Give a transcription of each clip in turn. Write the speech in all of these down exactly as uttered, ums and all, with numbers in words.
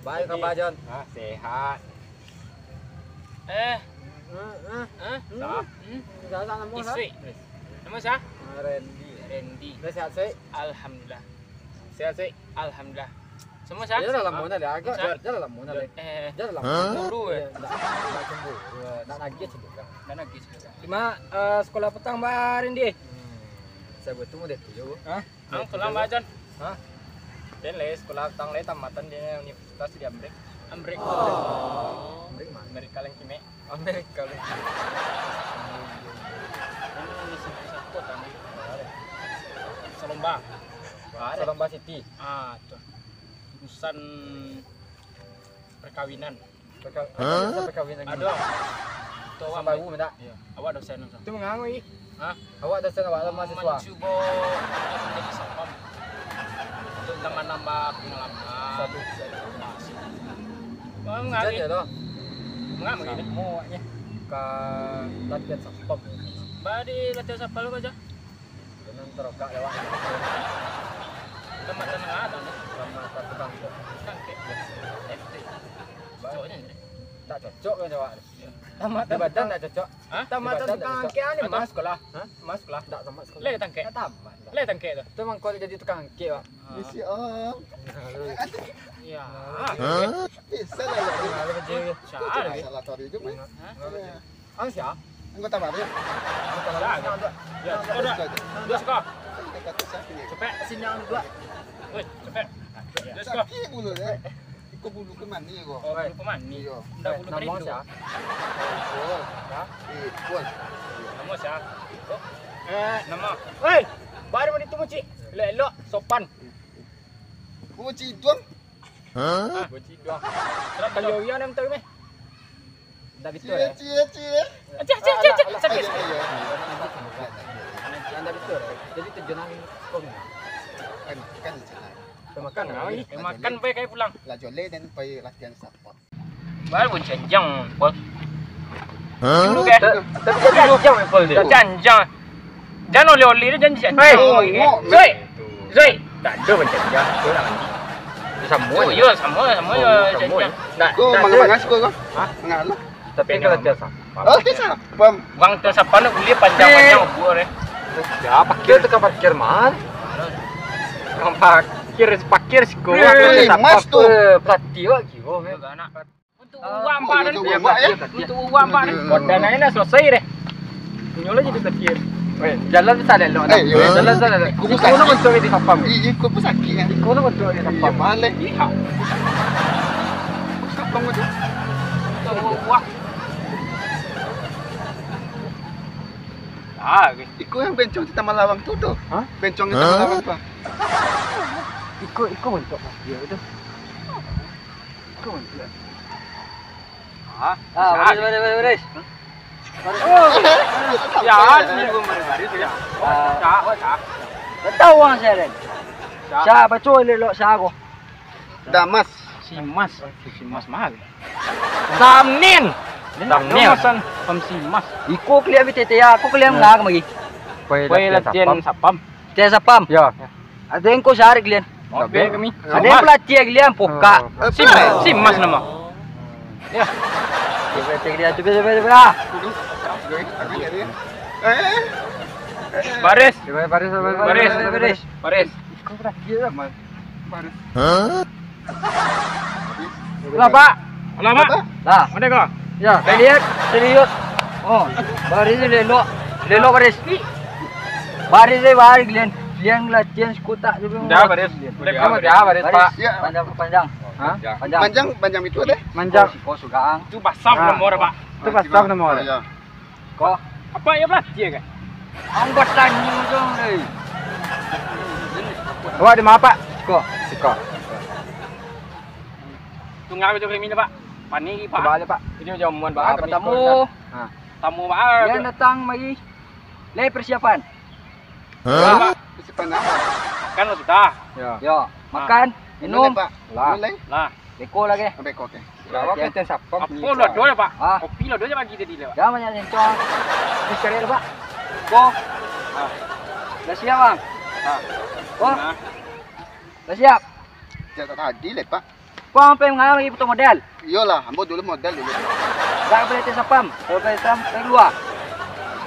Baik, Kak Jon. Ah, sehat. Eh. Hmm, hmm. Eh? Sa? Hmm? Sa, sa, namo sa? Isuik. Namo sa? Ah, Randy. Randy. Dah sehat, Sik? Alhamdulillah. Sehat, Sik? Alhamdulillah. Semua sa? Jan lah lamo nak, agak. Sa? Jan lah lamo nak. Eh. Jan lah lamo. Hah? Cemburu, eh? Iyo, ndak, ndak cemburu. Ndak nagih cemburu. Ndak nagih cemburu. Cuma, eh, sekolah petang, Bang Randy. Hmm. Saya buat tu model tu je, Bu. Hah? Ang, sekolah ma, Jon? Hah? Den lai sekolah tang lai tamatan di universitas di Amrik. Amrik. Amrik ma? Amrik Kaleng Kimek. Amrik Kaleng Kimek. Ini universitas kota ni. Salomba. Salomba City. Ah, tu. Jurusan perkawinan. Perka-, Hah? Jurusan perkawinan. Aduh. Tu awak baru minta. Iyo. Awak dosen tu. Tu manga, ih? Hah? Awak dosen, awak lah mahasiswa. Mancubo jadi satpam. Untuk nambah-nambah pengalaman. Satu. Manga. Jadi lo. Manga. Samo awaknyo ka latihan satpam. Bari latihan satpam lo aja. Jangan terokak lewat. Tamatan tangah atau ni? Tamatan tukang kok. Tukang kek. F T. Cocoknyo ni. Tak cocok kan, Wak? Tamatan di badan tak cocok. Hah? Tamatan tukang angkek ni, Mas. Sekolah. Hah? Mas sekolah. Tak tamat sekolah. Lai tangkek. Tak tamat. Lai tangkek tu. Tu mangko jadi tukang angkek, Wak. Ah. Bisi, Om. Iyo. Hah? Bisa lah, lah. Salah lagi. Salah tadi tu, Mas. Hah? Iyo. Ang sia? Anggota baru. Anggota baru. Sia, sia. Yo, siko, Dok. Dok, siko. Cepek. Sini ang duo. Woi, cepek. Dok, siko. Sakik bulu, deh. Iko bulu kemani ko? Oh, bulu kemani. Iyo. Ndak bulu kerindu. Namo sia? Ipul. Hah? Ipul. Namo sia? Oh. Eh, namo. Hei, baru mandi tu, Mucik. Elok-elok, sopan. Mucik itu, Om. Hah? Bocik doang. Kalau yo nan tahu meh. Ndak betul, eh. Cie, cie, cie. Cek, cek, cek, cek. Sakit, sakit. Ndak betul, eh. Jadi tujuan kau ni. Kan, kan, kan. Makan, ah, ih. Makan, pai kai pulang. Lah joleh dan pai latihan satpam. Baru janjang, Pol. Hah? Dulu kan? Tapi janjang, Pol, dia. Janjang. Jan oleh-oleh tu jan janjang. Hei, Zoi. Zoi. Tak ada macam dia. Dia nak mandi. Dia sama je. Yo, sama, sama je. Kau mangah-mangah suka kau? Hah? Mangah lah. Tapi kalau dia sapa? Oh, dia sapa? Bang, dia sapa nak kuliah panjang-panjang buat eh. Ya, parkir tu kan parkir mah. Kau parkir, parkir siko. Hei, mas tu. Pelatih awak kiro. Untuk uang, Pak, dan. Untuk uang, Pak, dan. Kodan aja lah selesai deh. Punyo lah jadi takir. Weh, jalan tu salah elok dah. Eh, yo. Jalan tu salah elok. Iko pun sakik. Iko pun sakit, kan? Iko pun sakit, kan? Iko pun sakit, kan? Iko pun sakit. Iya, balik. Iya. Siapa tu? Untuk uang. Ah, iko yang bencong di Taman Lawang tu, tu. Hah? Bencong di Taman Lawang tu. Iko, iko bentuk dia tu. Kau mati lah. Ah, baris, baris, baris, baris. Ya, sini pun baris, baris, ya. Ah. Cak, wah, cak. Dah tahu orang saya, Den. Cak. Saya baca elok-elok saya ko. Damas. Si Mas. Si Mas mahal. Samnin. Samnin. Sam si Mas. Iko kalian B T T ya, aku kalian ngah kemari. Kue latihan satpam. Latihan satpam. Ya. Ada yang kau sarik lian. Oke, kami. Ada yang pelatih lian pokak. Eh, si Mas, si Mas nama. Ya. Pelatih lian, coba, coba, coba. Baris. Baris, baris, baris, baris. Baris. Kau pelatih lah, Mas. Baris. Hah? Lah, Pak. Lah, Pak. Lah. Mana kau? Ya, saya lihat, saya lihat. Oh, baris ni lelok. Lelok baris. Baris ni baris, Glenn. Glenn latihan sekutak tu. Dah, baris. Baris. Dah, baris, Pak. Ya. Panjang, panjang. Hah? Panjang. Panjang, panjang itu ada? Panjang. Kau suka, ang. Itu basah nomor, Pak. Itu basah nomor. Ya. Ko. Apa ya pelatih kan? Ang batanyo dong, eh. Awak di ma, Pak? Siko. Siko. Tunggu betul kami ni, Pak. Panik, Pak. Balik, Pak. Ini jamuan, Pak. Apa tamu? Ha. Tamu, Pak. Yang datang mari. Lai persiapan. Hah? Persiapan apa? Makan lah sudah. Ya. Ya. Makan, minum. Minum, Pak. Lah. Minum, Pak. Lah. Beko lagi. Beko, oke. Awak kan ten satpam. Apa lah doh, Pak? Ah. Kopi lah doh bagi tadi lah, Pak. Jangan banyak sencong. Ini sekali lah, Pak. Ko. Ah. Dah siap, Bang? Ah. Ko. Nah. Dah siap? Sejak tadi lah, Pak. Bang, pai mangawa lagi foto model? Iyolah, ambo dulu model dulu. Dak boleh tes sapam. Kalau tes sapam, pai kalua.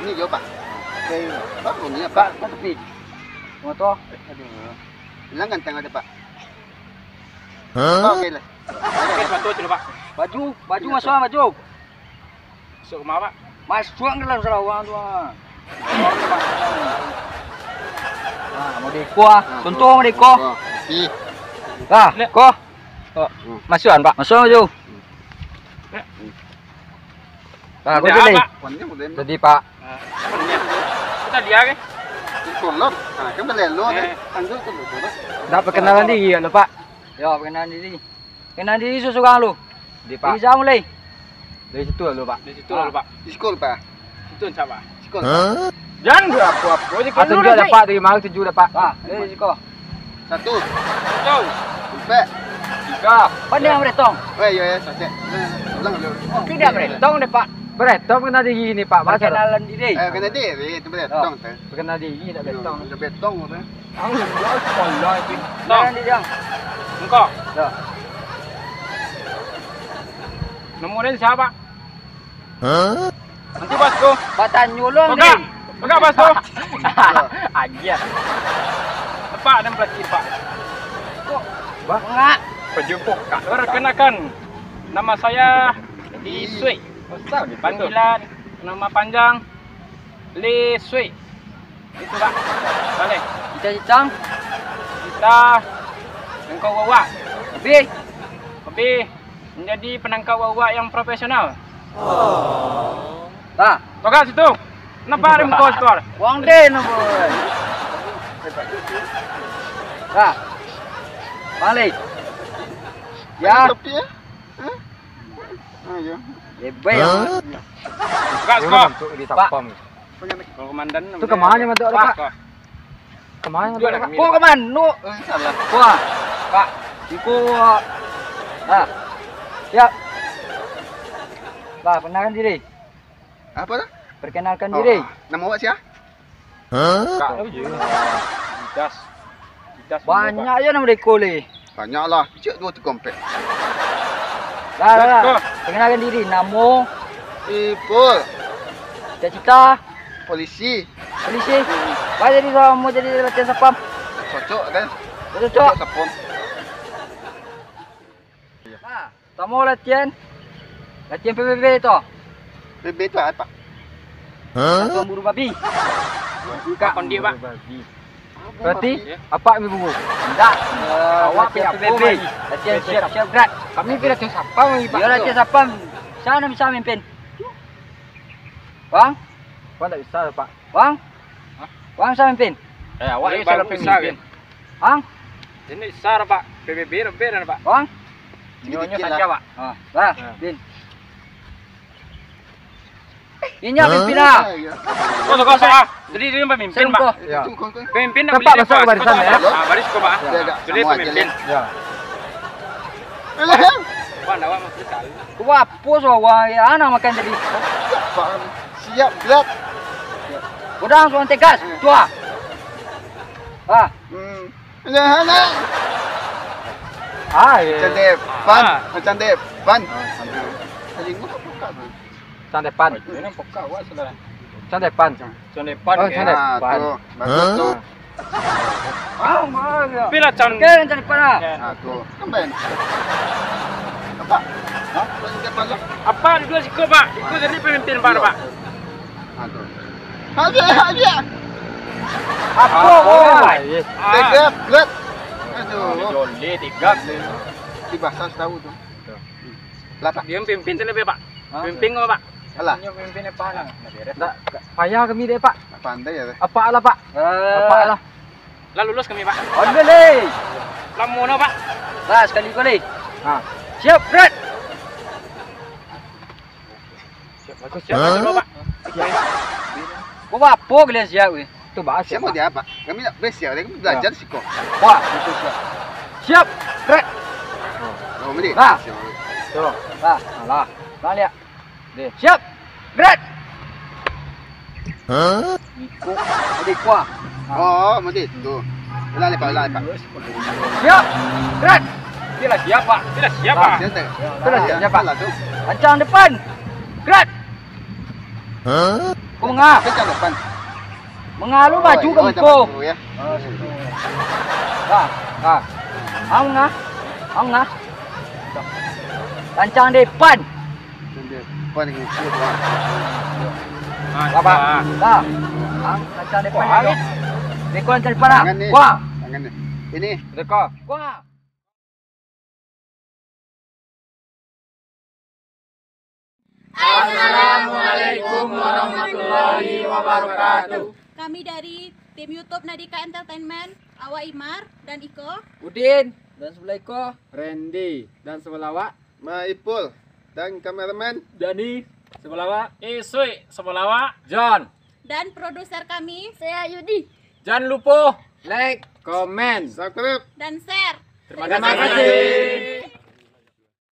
Ini jo, Pak. Pai kalua. Pak, ini apa? Pak, ka tapi. Motor. Aduh. Bilang ganteng ada, Pak. Hah? Oke lah. Oke, sepatu tu, Pak. Baju, baju masuak, baju. Masuk rumah, Pak. Masuk ka dalam sarawang tu, ah. Ah, model ko, ah. Ah, contoh model ko. Ih. Ah, ko. Oh, masuakan, Pak. Masuakan baju. Ah, ko jadi. Jadi, Pak. Ah, apa ni? Kita dia ke? Kolot. Ah, kan balelo, kan? Lanjut tu, Pak. Dak perkenalan diri, halo, Pak. Yo, perkenalan diri. Kenal diri surang-surang lu. Di, Pak. Dari situ mulai. Dari situ lalu, Pak. Dari situ lalu, Pak. Di sikul, Pak. Situ ancak, Pak. Sikul. Hah? Jangan buat apa-apa je. Atau kalau juga dah, Pak, dari mana tujuh dah, Pak? Ah, dari siko. Satu. Satu. Empat. Tiga. Pandai yang beretong. Oh, iya, iya, sakit. Nah, ulang dulu. Tapi dah beretong deh, Pak. Beretong kenal diri ni, Pak. Bahasa. Perkenalan diri. Eh, kenal diri, itu beretong tu. Perkenal diri tak beretong. Udah beretong apa? Tahu lah, sekolah itu. Tong. Jangan dijang. Engkau. Ya. Nomor dia siapa? Hah? Nanti pas tu. Batanyo lo, Pegang. Pegang pas tu. Agiah. Tepat dan pelatih, Pak. Kok? Bah. Enggak. Pejumpuk, Kak. Perkenalkan, nama saya Isui. Panggilan nama panjang Lisui. Itu, Pak. Balik. Cita-cita? Cita nangkau uwak-uwak. Hobi? Hobi menjadi penangkap uwak-uwak yang profesional. Oh. Tah. Togak situ. Kenapa ada muka situ? Wang den apa? Tah. Balik. Ya. Tapi ya? Hah? Ah, ya. Lebay. Hah? Togak situ. Untuk di Pak. Satpam. Kalau komandan tu kemana, Mak, tu, Pak? Kemana, Mak? Kok kemana? Eh, salah. Wah, Pak, iko, ah, siap. Bah, perkenalkan diri. Apa dah? Perkenalkan diri. Oh, nama awak siapa? Hah? Kak, oh, iya. Judas. Judas. Banyak je nama deko leh. Banyaklah, cek dua tigo ampek. Lah, lah, lah. Perkenalkan diri, namo? Ipul. Cita-cita? Polisi. Polisi? Wah, jadi kalau mau jadi latihan satpam? Cocok, kan? Cocok. Cocok satpam. Nah, pertama latihan. Latihan P B B tu. P B B tu apa? Hah? Satuan buru babi. Bukan. Kondik, Pak. Buru babi. Berarti, ya. Apak ambil buru? Indak. Awak latihan P B B. Latihan siap, siap, gerak. Kami pi latihan satpam lagi, Pak. Yo, latihan satpam. Sia nan bisa mimpin? Wang? Wang ndak bisa, Pak. Wang? Hah? Wang bisa mimpin? Eh, awak bisa mimpin. Wang? Ini besar, Pak. P B B lebih dah, Pak. Wang? Nyonya saja, Pak. Ah, lah, Bin. Inyo pimpin lah. Oh, kosong, ah. Jadi dia pemimpin, Pak. Ya. Pemimpin. Nampak masuk ke barisan, ya? Ah, baris ko, Pak. Ya, agak. Jadi sama aja, pemimpin. Ya. Pak, ndak, Pak, masuk sekali. Ku apo suaro, ya, anak makan tadi. Siap, Blak. Godang suaro tegas. Tua. Ah. Hmm. Jangan. Ah, iya. Macam depan. Ah. Macam depan. Ah, macam depan. Telinga tak buka, Bang. Macam depan. Ini buka, wah, saudara. Macam depan. Macam depan. Oh, macam depan. Ah, tu. Bagus tu. Ah, mana? Pilih macam. Oke, macam depan lah. Ya. Ah, tu. Kan banyak. Apa? Hah? Apa duduk siko, Pak? Iko jadi pemimpin, Pak, Pak. Aduh. Aduh, aduh. Apa? Apa? Ah. Tegak, blek. Aduh. Jolly, tegak. Di bahasa tahu tu. Lah, Pak. Dia pimpin tu lebih, Pak. Hah? Pimpin kau, Pak. Alah. Dia pimpin apa lah? Ndak payah kami deh, Pak. Ndak pandai ya, deh. Apa lah, Pak? Eh. Apa lah? Lah lulus kami, Pak. Alhamdulillah. Lamo no, Pak. Lah, sekali kali. Ha. Siap, gerak. Siap, bagus, siap, bagus, Pak. Siap. Kau apa kalian siap, weh? Tu bahas siapa dia, Pak? Kami nak belajar, kami belajar siko. Wah, itu siap. Siap, gerak. Oh, boleh? Nah. Siap. Tu. Nah, salah. Nah, lihat. Deh. Siap, gerak. Hah? Iko, ada kuah. Oh, mesti tu. Ulang lepak, ulang lepak. Siap, gerak. Itulah siapa? Itulah siapa? Itulah siapa? Rancang depan. Gerak. Kau manga? Rancang depan. Manga lu maju ke muko? Ha, ha. Ha, manga? Ha, manga? Rancang depan. Rancang depan ni, siap, Bang. Ha, rancang depan. Wah, Riko rancang depan, ah. Tangan ni. Wah. Tangan ni. Ini. Riko. Wah. Assalamualaikum warahmatullahi wabarakatuh. Kami dari tim YouTube Nadika Entertainment, awak Imar dan Iko. Udin, dan sebelah Iko. Randy, dan sebelah awak. Maipul, dan kameramen. Dani, sebelah awak. Isui, sebelah awak. John. Dan produser kami. Saya Yudi. Jangan lupa like, comment, subscribe, dan share. Terima kasih.